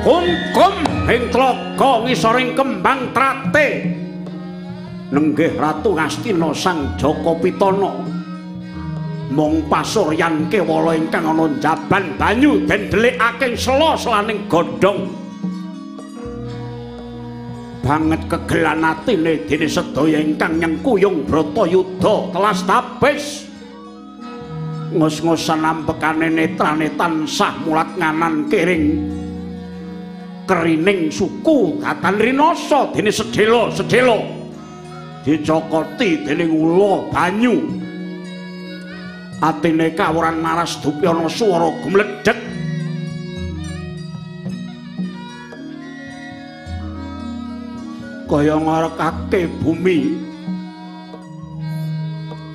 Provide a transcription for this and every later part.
Kungkum ing tlaga ngisoring kembang trate. Nenggih Ratu Ngastina Sang Jaka Pitana. Mung pasuryan kewala ingkang ana njaban banyu den delikake sela-selaning godhong. Banget kegelan atine dene sedaya ingkang nyengkuyung Bratayuda telas tapis. Ngos-ngosan ambekane netrane tansah mulat nganan kiring. Kerining suku datan rinasa dene sedhela-sedhela dicokoti dening ula banyu. Atine kawuran maras dupi ana swara gumledhek. Kaya ngarekake bumi.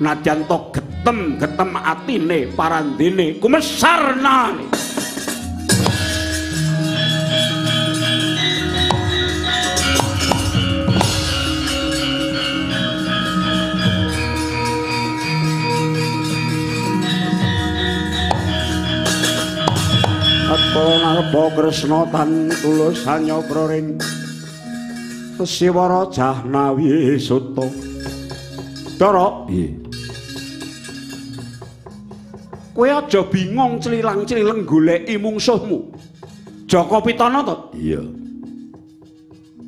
Nadyan to getem-getem atine parandene kumesarna. Narpa Kresna tan tulus hanyapra ring Siwara Jahnawi Suta. Ndara, piye? Kowe aja bingung clilang-clileng goleki mungsuhmu. Jaka Pitana to? Iya.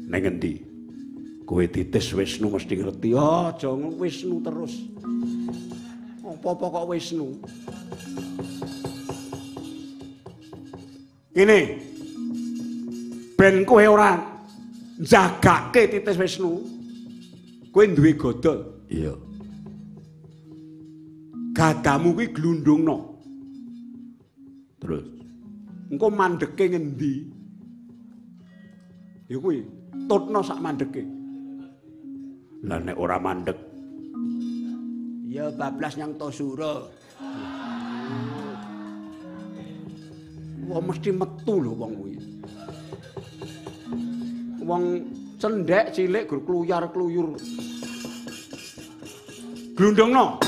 Ning endi? Kowe titis Wisnu mesti ngerti. Aja Wisnu terus. Apa-apa kok Wisnu? Ngene. Ben kowe ora njagake titis Wisnu. Kowe duwe godol. Iya. Gadamu kuwi glundungno. Terus engko mandeke ngendi? Ya kuwi, tutno sak mandeke. Lah nek ora mandek ya bablas nyang Tosura. Wong mesti metu lho wong kuwi. Wong cendhek cilik gur kluyar-kluyur. Glundungno.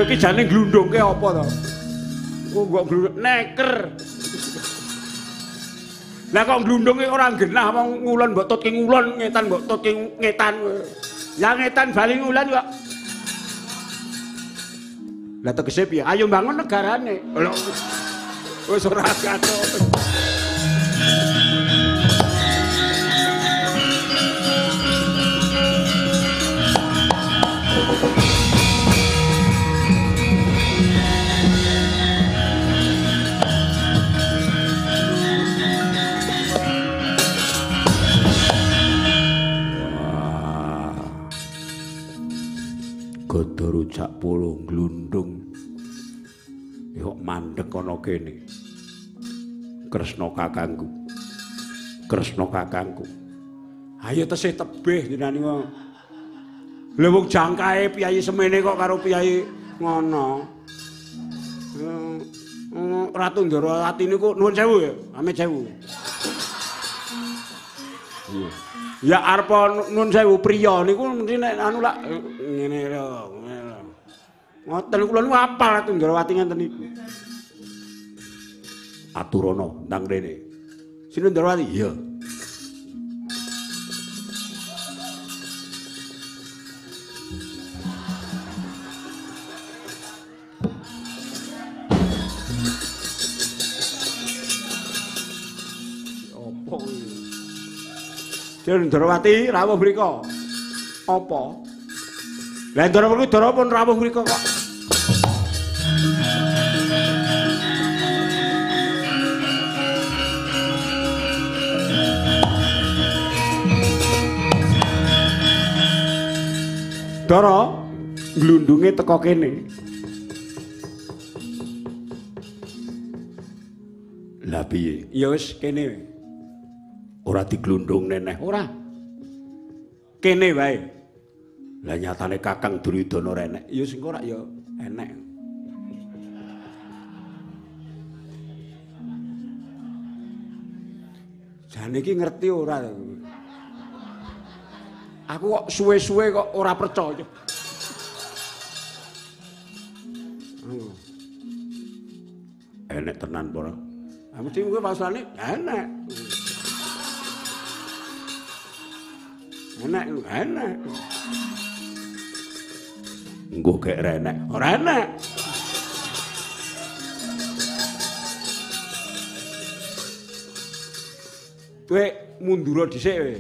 Iki jane glundungke apa to? Kok glundung neker. Lah kok glundunge ora genah wong ngulon mbok tutke ngulon, ngetan mbok tutke ngetan. Ya ngetan bali ngulon kok. Lah tegese piye? Ayo bangun negarane. Lho. Wis ora gatot. Gada rujak polo glundung. Yo mandek ana kene. Kresna kakangku. Kresna kakangku. Ayo tesih tebih jenengan. Lha wong jangkae piyayi semene kok karo piyayi ngono. Ratu Ndorowati niku nuwun sewu ya, amit sewu. Iya. Ya arep nuwun sewu priya niku mesti nek anu lak ngene lho. Ngoten kula niku apal Ratu Ndorowati ngenten niku. Aturana ndang rene. Sinten Ndorowati? Iya. Ndorowati rawuh mriku. Apa? Lah Ndara Werkudara pun rawuh mriku kok. Ndara glundunge teko kene. Lah piye? Ya wis kene. Ora diglundung neneh, ora. Kene wae. Lah nyatane Kakang Duryudana ora enek. Ya sing ora ya enek. Jane iki ngerti ora. Aku kok suwe-suwe kok ora percaya. Enek tenan apa ora? Ah mesti kowe pasane enek. Enek, enek. Engko gek renek. Ora enek. Kowe mundura dhisik kowe.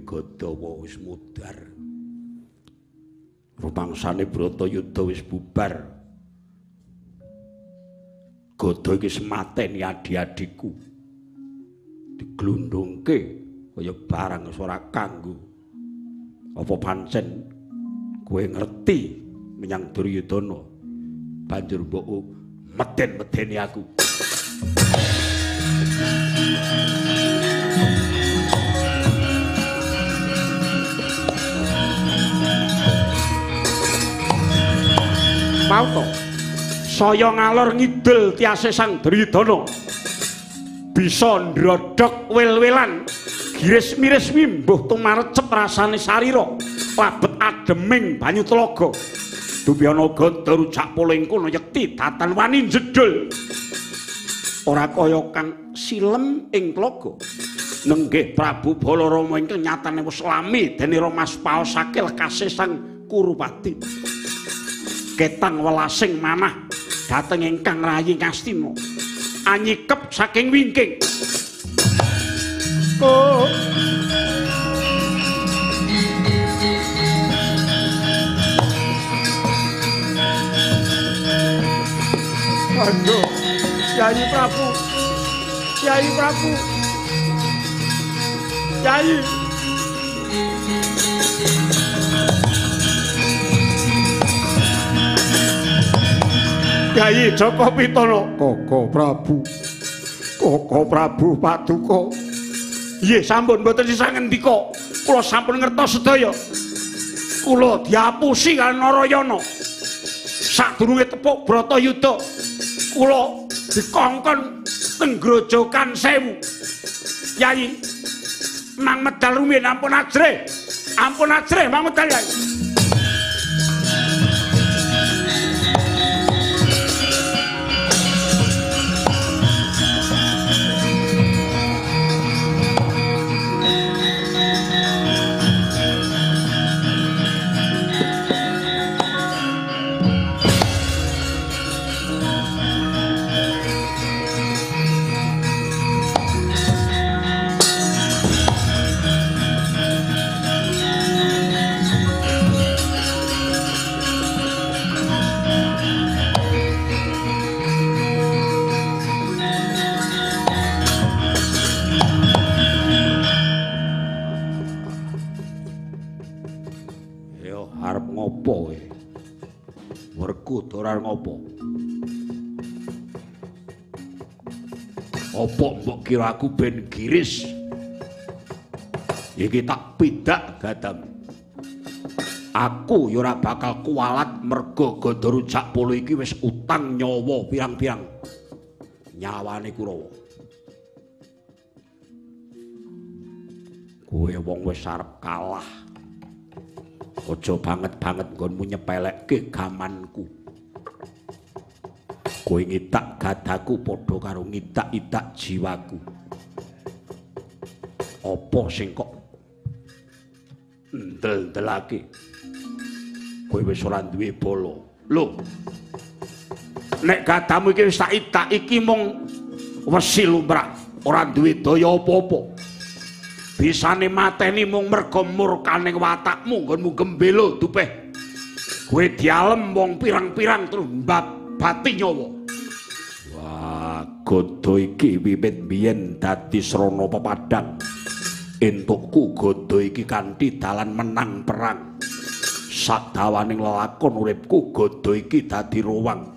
Gadawa wis mudhar. Rumangsane Bratayuda wis bubar. Gada iki wis mateni adi-adiku. Diglundungke kaya barang wis ora kanggo. Apa pancen kowe ngerti menyang Duryudana? Banjur mbok meden-medeni aku. Pauto saya ngalor ngidul tiase Sang Duryudana bisa ndrodhok wel-welan giris-miris wimbuh tumarecep rasane sarira labet ademing banyu telaga dubyana gada rujak poleng kono yekti datan wani jedul ora kaya kang silem ing telaga. Nenggih Prabu Balarama ingkang nyatane wis lami dene Romas paosake lekase Sang Kurupati. Ketang welasing manah dhateng ingkang rayi Ngastina anyikep saking wingking. Oh. Waduh, Yai Prabu, Yai Prabu, Yai. Kyai Jaka Pitana, Koko Prabu, Koko Prabu Paduka. Nggih, sampun mboten sisah ngendika. Kula sampun ngertos sedaya. Kula diapusi kaliyan Narayana. Sadurunge tepuk Bratayuda, kula dikongkon teng Grojogan Sewu. Yai, mang medal rumiyin ampun ajrih. Ampun ajrih mang medal, Yai. Duryudana ngopo? Apa mbok kira aku ben giris? Iki tak pidak gadamu. Aku ya ora bakal kualat merga Gada Rujak Polo iki wis utang nyawa pirang-pirang nyawane Kurawa. Kowe wong wis arep kalah. Aja banget-banget nggonmu nyepelekke gamanku. Kowe ngidak gadaku padha karo ngidak-idak jiwaku. Apa sing kok ndel-ndelake? Kowe wis ora duwe bala. Lho. Nek gadamu iki wis tak idak iki mung wesi lumrah, ora duwe daya apa-apa. Bisane mateni mung merga murkaning watakmu nggonmu gembelo dupeh. Kowe dialem wong pirang-pirang terus mbabati nyawa. Wah, gada iki wiwit biyen dadi srana pepadang. Entukku gada iki kanthi dalan menang perang. Sadawaning lelakon uripku gada iki dadi ruwang.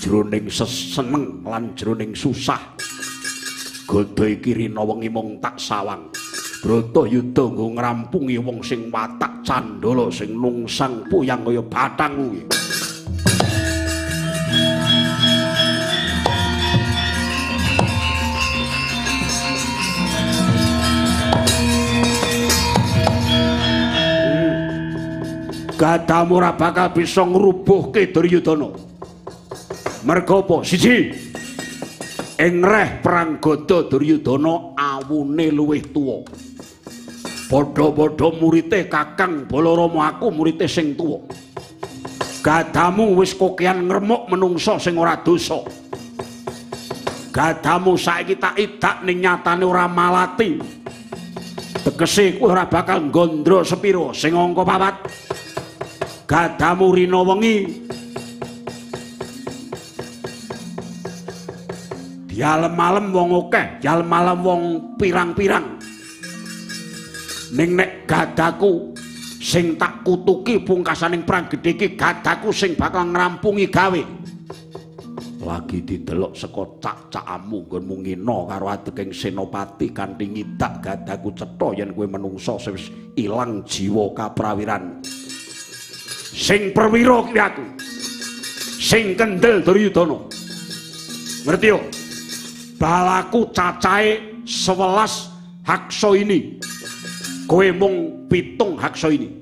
Jroning seseneng lan jroning susah. Gada iki rina wengi mung tak sawang. Bratayuda nggo ngrampungi wong sing watak candala sing nungsang puyang kaya bathang kuwi. Gadamu ora bakal bisa ngrubuhke Duryudana. Merga apa? Siji, ing reh perang gada Duryudana awune luwih tuwa. Padha-padha murite Kakang Balarama, aku murite sing tuwa. Gadamu wis kokean ngremuk menungsa sing ora dosa. Gadamu saiki tak idak ning nyatane ora malati. Tegese kowe ora bakal nggondro sepiro sing angka papat. Gadamu rina wengi dialem-alem wong akeh, dialem-alem wong pirang-pirang. Ning nek gadaku sing tak kutuki pungkasaning perang gedhe iki, gadaku sing bakal ngrampungi gawe. Lagi didelok saka cak-cakamu nggonmu ngina karo adeking senopati kanthi ngidak gadaku cetha yen kowe menungsa wis ilang jiwa kaprawiran. Sing perwira kuwi aku. Sing kendel Duryudana. Ngerti yo? Balaku cacahe 11 haksa ini. Kowe mung 7 haksa ini.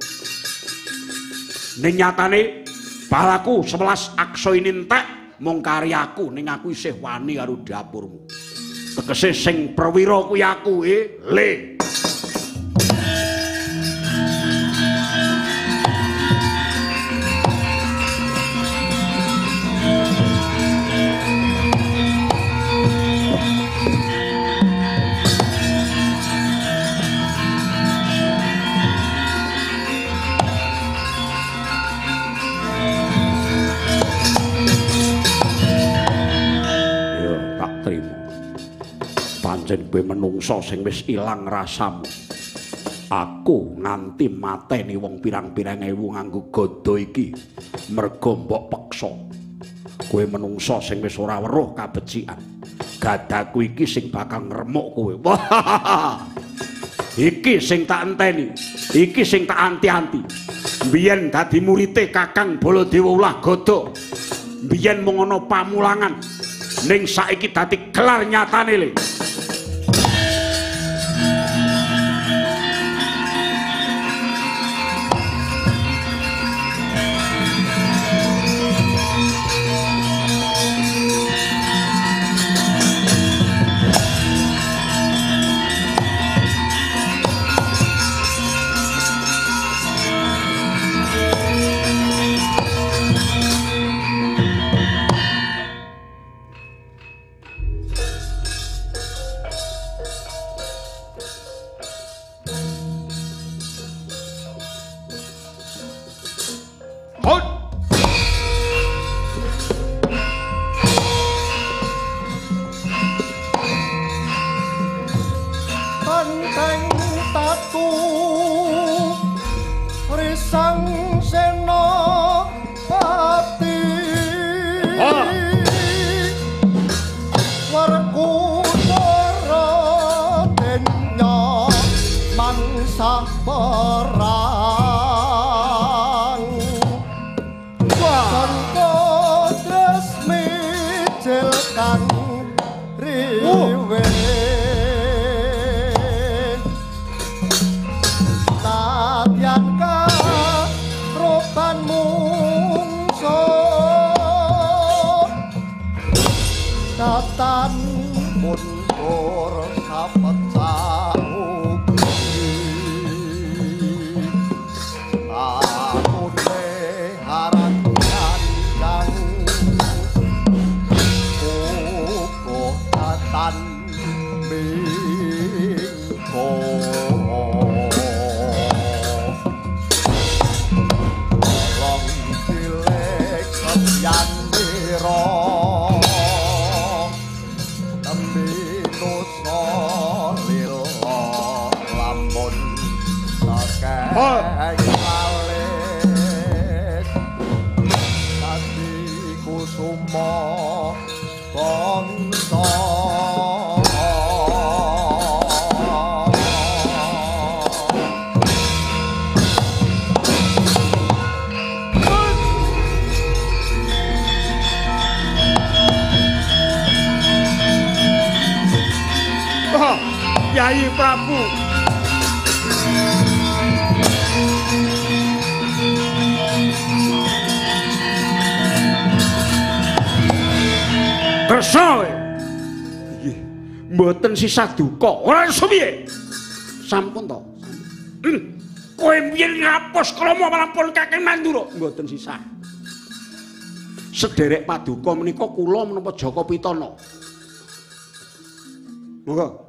Ning nyatane balaku 11 haksa ini entek mung karyaku, ning aku isih wani karo dapurmu. Tegese sing perwira kuwi aku, le. Pancen kowe menungsa sing wis ilang rasamu. Aku nganti mateni wong pirang-pirang ewu nganggo gada iki merga mbok peksa. Kowe menungsa sing wis ora weruh kabecikan. Gadaku iki sing bakal ngremuk kowe. Iki sing tak enteni, iki sing tak anti-anti. Mbiyen dadi murite Kakang Baladewa ulah gada. Mbiyen mung ana pamulangan. Ning saiki dadi gelar nyatane le. Risang Senopati. Lerang Sangka tresmi kang riwe Tatyan karoban mungso Tatan mundur sapecah ugi Atune harangan kang uga tatan mingko Rong cilik setyan mira tembe nusa lila lamun tekeng alis dadi kusuma bangsa. Oh, Yai Prabu. Kersa kowe. Nggih, mboten sisah duka. Ora iso piye? Sampun to. Kowe mbiyen ngapus krama lampun Kakang Mandura. Mboten sisah. Sederek paduka menika kula menapa Jaka Pitana. Monggo.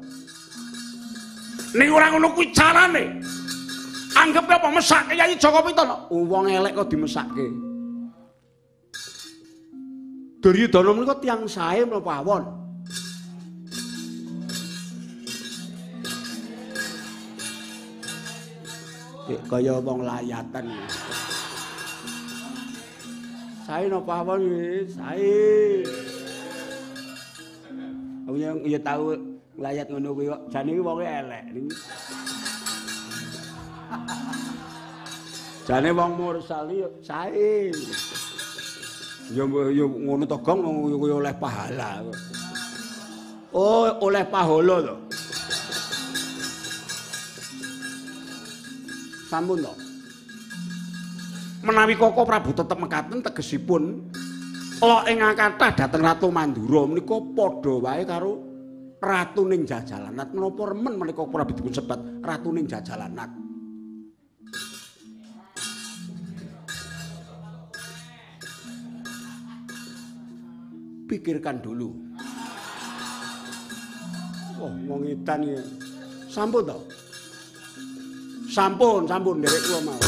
Ning ora ngono kuwi carane. Anggep apa mesake Yai Jaka Pitana? Wong elek kok dimesake. Duryudana menika tiyang sae menapa awon? Kek kaya wong layatan. Sae napa awon nggih? Sae. Aku ya tau nglayat ngono kuwi kok. Jane iki wonge elek. Jane wong mursal iki sae. Ya ya ngono to Gong, kuwi oleh pahala. Oh, oleh pahala to. Sampun to. Menawi Koko Prabu tetep mekaten tegesipun lok ingkang kathah dhateng Ratu Mandura menika padha wae karo Ratu ning Jajalanat. Menapa remen menika Prabu dipun sebat Ratu ning Jajalanat? Pikirkan dulu. Oh, wong edan iki. Sampun to? Sampun, sampun nderek kula mau.